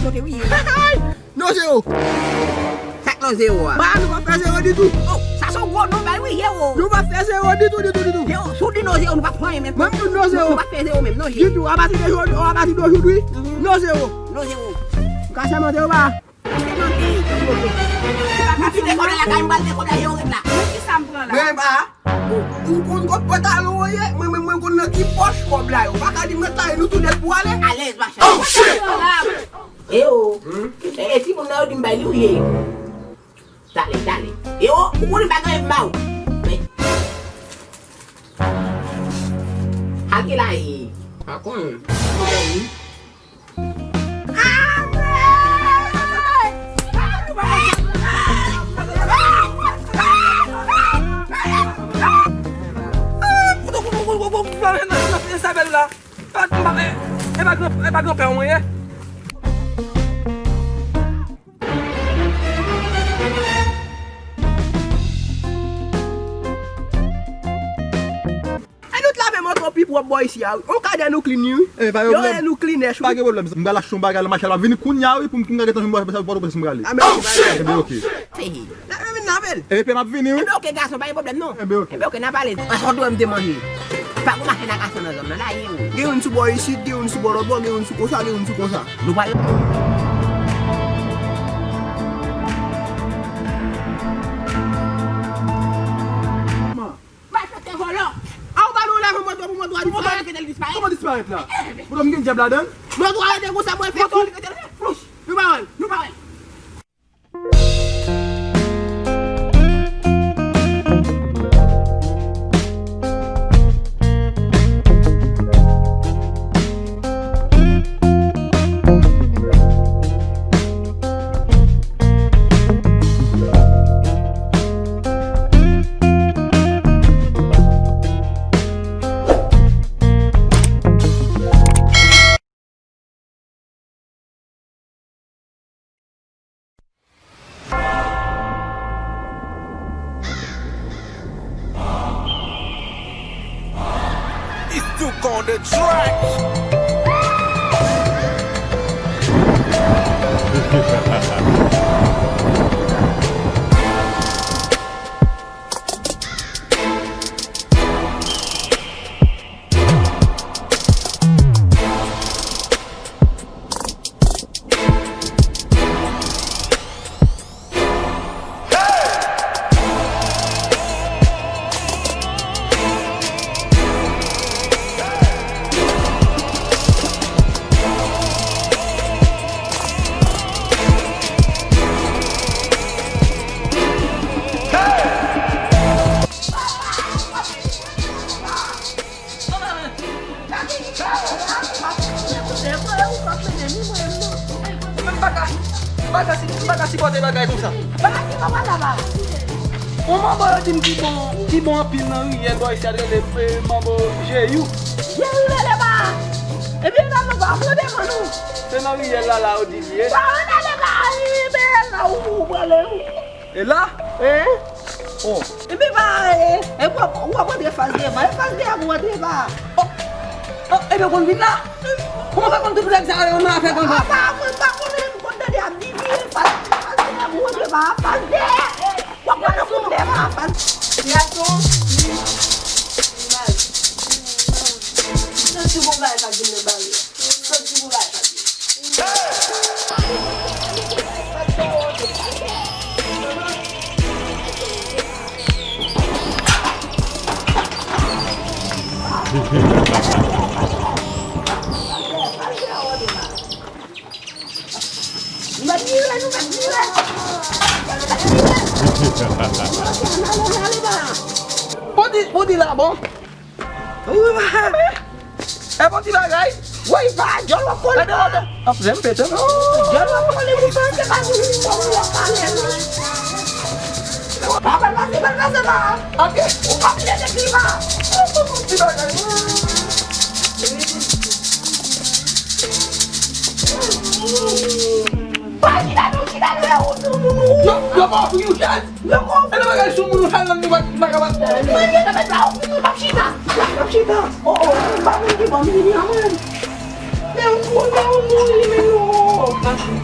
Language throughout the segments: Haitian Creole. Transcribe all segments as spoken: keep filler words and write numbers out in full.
kote wi ye. Non, zewo. Sa k non zewo a? Ba, nou pa fè zewo ditou. Oh, sa se yon gwo non bay wi, zewo. Nou pa fè zewo ditou, ditou, ditou. Zewo, si w di non zewo, nou pa fè anyen menm. Mwen, m di non zewo. Nou pa fè zewo menm, non zewo. Ditou, apati de jodi, apati de jodi, non zewo. Non zewo. Ka sèmante ou pa? Sèmante. Nou kite kòb la lakay m, pral gen kòb la, zewo ret la. Men ki sa m pran la? Men ba, ou konn kot pantalon an ye? Mwen, mwen, mwen konn nan ki pòch kòb la yo. Pa ka di mwen ta ye nou tou nèt pou ale. Alèz, machann. Oh, shit! E o. Hmm? E, e timoun nan yo di m bay li ou ye. Dale, dale. E o, ou konnen pa gen anyen pou ba ou. Men. Al ki la e. Pa konnen. Ou konnen wi. Sa bèl la. E pa, e pa gran, e pa granpè w mwen ye? E nou t la menm antre pi pwòp bò isi a wi. On kadè nou clean wi. E pa gen pwoblèm. Yo, e nou clean nèch wi. Pa gen pwoblèm. M pral achte yon bagay la, machala vini kounye a wi pou m, pou m ka gentan jwenn bò, bò, bò, bò, pou m prale. A, men ok. Enben ok. N ap vin nan avè l. Enben n ap vini wi. Enben ok gason, pa gen pwoblèm non. Enben ok. Enben ok, n ap pale. An sòt wè m te manje. Pa gon mache nan gason nan zòn nan la ye wi. Gen youn sou bò isit, gen youn sou bò lòt bò, gen youn sou konsa, gen youn sou konsa. Nou pral. Malfektè vòlò. A ou ba nou lajan mòto pou mòto a disparèt? Kòman disparèt la? Mòto m gen dyab ladan l? Mòto a rete konsa pou l fè kò. Mòto li rete la. Fouch. Nou pa wè l. Nou pa wè l. It's Duke on the track. Mwen pa ka, pa ka si-, pa ka sipòte bagay konsa. Yon manbo yo di m ki bon, ki bon anpil nan riyèl bò isi a, rele, eh, manbo Jeyou. Jeyou rele ba. Epi nan nou pa pran devan nou. Se nan riyèl la, la yo di li ye. Ba, rele ba, rele ba, ou, ou pran le ou. E la? Hein? Oh. Epi ba, e, e w ap, w ap antre fas de a, e fas de a pou w antre ba. Oh. Oh, epi w konn vin la? Kòman fè konn tout nèg sa yo nan afè konsa? Apa, mwen pa konnen, m konn tande ap di vire fas, fas de a pou w antre ba, fas de a. W ap pran nan kout de ba, fas. Gason, li, li mal. Li santi gon bagay k ap vin nan bal la. Li santi gon bagay k ap vin. Podi, podi la bon. Wi, ba. E bon ti bagay. Woy, ba, djòl w ap kole. Gade, gade. Ap zen pete non. Djòl w ap kole, pou panse pa di li bon, w ap pale non. Pa bal pase, bal pase la. Ok. Ou pa vle de klima. Ti bagay. Ba, ki ta nou, ki ta nou la, ou, ou, ou, ou. Yo, yo, ba, ou, ou, ou. Yo, e nan bagay sou moun ou fè nan nou pa, pa kapab. Mwen gen nan mèt la, ou fini, m ap chita. M ap chita. Oh, oh, m pa konn ki bò m vini an mwen. Men ou, men ou mouri, men non.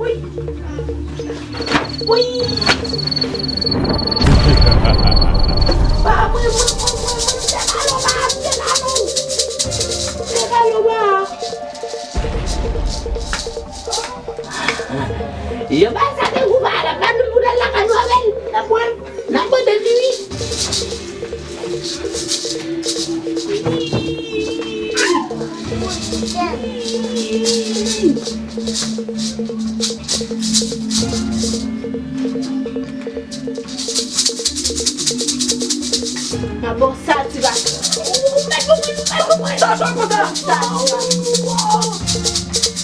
Wi. Wi. Pa mwen, mwen, mwen, mwen, mwen, se balon, pa se balon. Se balon, pa. Yo bay sa de gou ba la, pa nou pou la ka nou avè l. N ap pran, n ap mande li wi. Nan bon sa, ti gason. Ou mèt konprann, ou mèt konprann. Sa, sa, konsa. Sa, ti gason.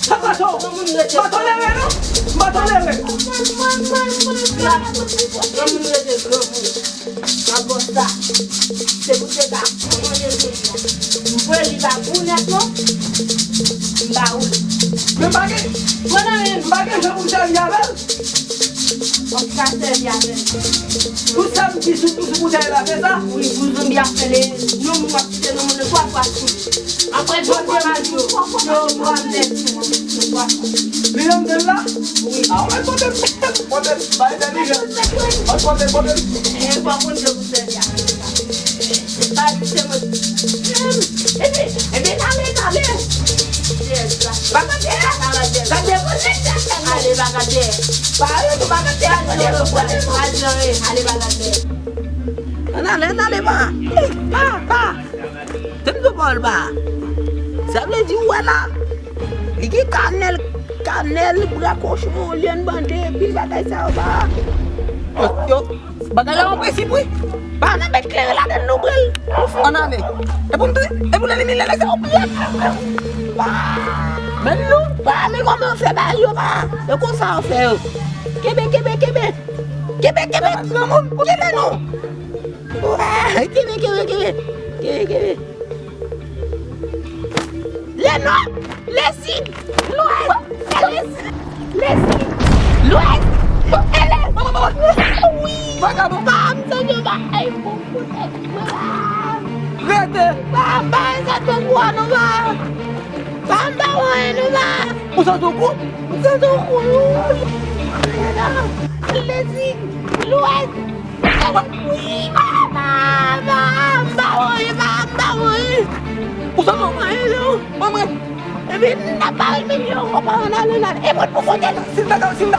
Sa, sa, sa. Maton lere, non? Maton lere. Maton lere, gran moun. Nan bon sa. Se pou se sa. Kòman yo te di la? M voye li ba pou nèt non. M ba ou li. Men m pa gen, m pa gen jan pou m sèvi avè l. Ou ka sèvi avè l. Tout sa m di sou, sou boutèy la, se sa? Wi, pou zonbi ap fè le, nou, m ap kite nou moun twa fwa sou li. Apre, jodi a, yo, yo, yo ap mèt sou mwen, twa fwa. Li nan zèl la? Wi. A, ou mèt pote m, pote m, bay entèlijans. Mwen pote, pote m. E, fò konn ke pou sèvi a. Epi, epi, n ale, n ale. Bagay, ale, bagay. Pa ale, nou bagay, ale, bagay. Ann ale, ann ale, pa. Pa, pa. Tèm do pa w pa. Sa vle di, ou wè la. Li gen kanèl, kanèl, bra kochon, lyann bande, pil bagay sa yo pa. Yo, yo, bagay la yon prensip, wi. Pa nan mèt kleren ladann non, bwè l. Ann ale. E pou m tou, e pou l elimine nèg sa yo, bwè l. Pa. Men nou, pa, men kòman fè bagay yo, pa. E konsa yo fè yo. Kenbe, kenbe, kenbe. Kenbe, kenbe, granmoun, kenbe nou. Kenbe, kenbe, kenbe. Kenbe, kenbe. Le nò, le sid, lwès, e le, le sid, lwès, e le, wi. Vagabon. Pa m santi yo pa, ay, bon, poutèt mwen la. Rete. Pa, pa, sa te kwa nou la. Pa m pa wè nou la. Ou santi w kou? M santi w kou, wi. Le sid, lwès. Wi, pa, pa, pa, pa, wi, pa, pa, wi. Ou santi w? Mwen, mwen. Epi, n ap pale milyon, ou pa ann ale, ann ale. E mwen pou kote l. Si l ta ka, si l ta.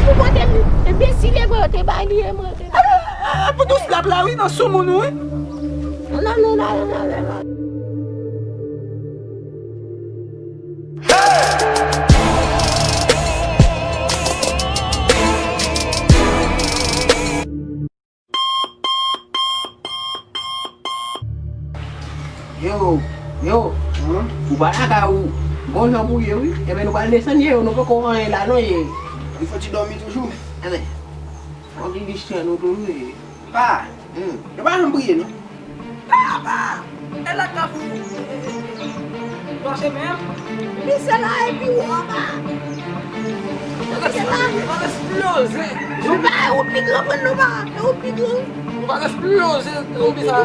Pou kote l. Epi, si le mwen yo te bay li, e mwen te. Pou dous lap la, wi, nan soumoun, wi. Ann ale, ann ale, ann ale, ann ale. Yo, yo, ou pa lakay ou. Bon jan pou ye, wi. Enben, nou pral desann ye, yo, nou poko anyen la, non, ye. Li fò ti dòmi toujou. Enben, fò ki distrè nou toujou, ye. Pa, yo pa janm priye, non. Pa, pa, e la ka fou. Mache menm. Misye la epi ou anba. Misye la. Ou pa, ou pi gran pran nou pa. Ou pi gran. Ou pa eksploze zonbi sa.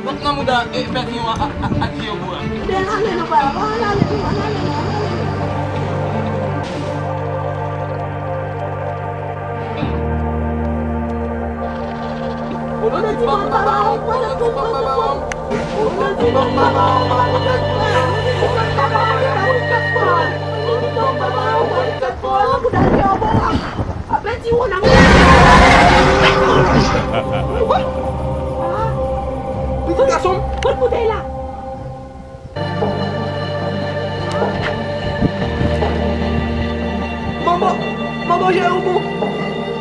Nan, nan mouda, e, pèdi yon a, a, a, ak vye gwo a. Ann ale, nou pa, ann ale, nou, ann ale, nou, ann ale, nou. Apeti ou nan. Pitit gason m. Kot boutèy la? Manman, manman, je ou bon.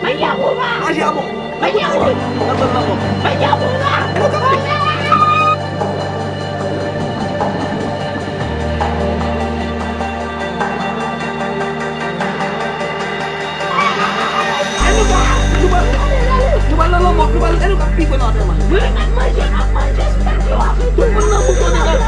Manje a bon pa. Manje a bon. Manje a bon. Manje a bon pa. Ann nou ka, nou pral, nou pral nan lanmò, nou pral, ann nou ka pifre nan antèman. Mwen, m ap manje, m ap manje, m ap manje. Tout moun nan bouton deja.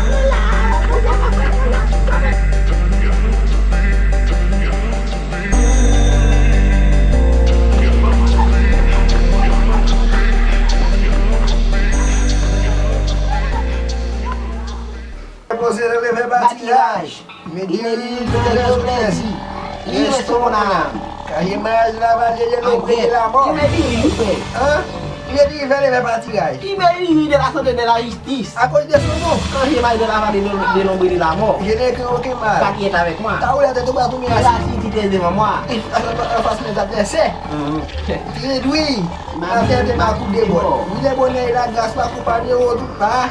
Poze leve batiraj. Mete li nan lèz ou plèzi. Li reste mon âme. Kanje maraj la vale de l'ombre de la mort. Hein? Li mete li fè leve batiraj. Qui me rit de la santé de la justice. À cause de son nom. Kanje maraj de la vale de, de l'ombre de la mort. Je n'ai craint aucun mal. Car tu es avec moi. Ta oulè tèt ou pa pou mi. Et la cité est devant moi. An fas mes adversaires. Réduit. Ma tête est ma coupe de bol. Wi, le bonheur et la grâce pa koupa de ou tou pa.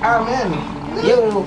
Amèn. Yo, yo.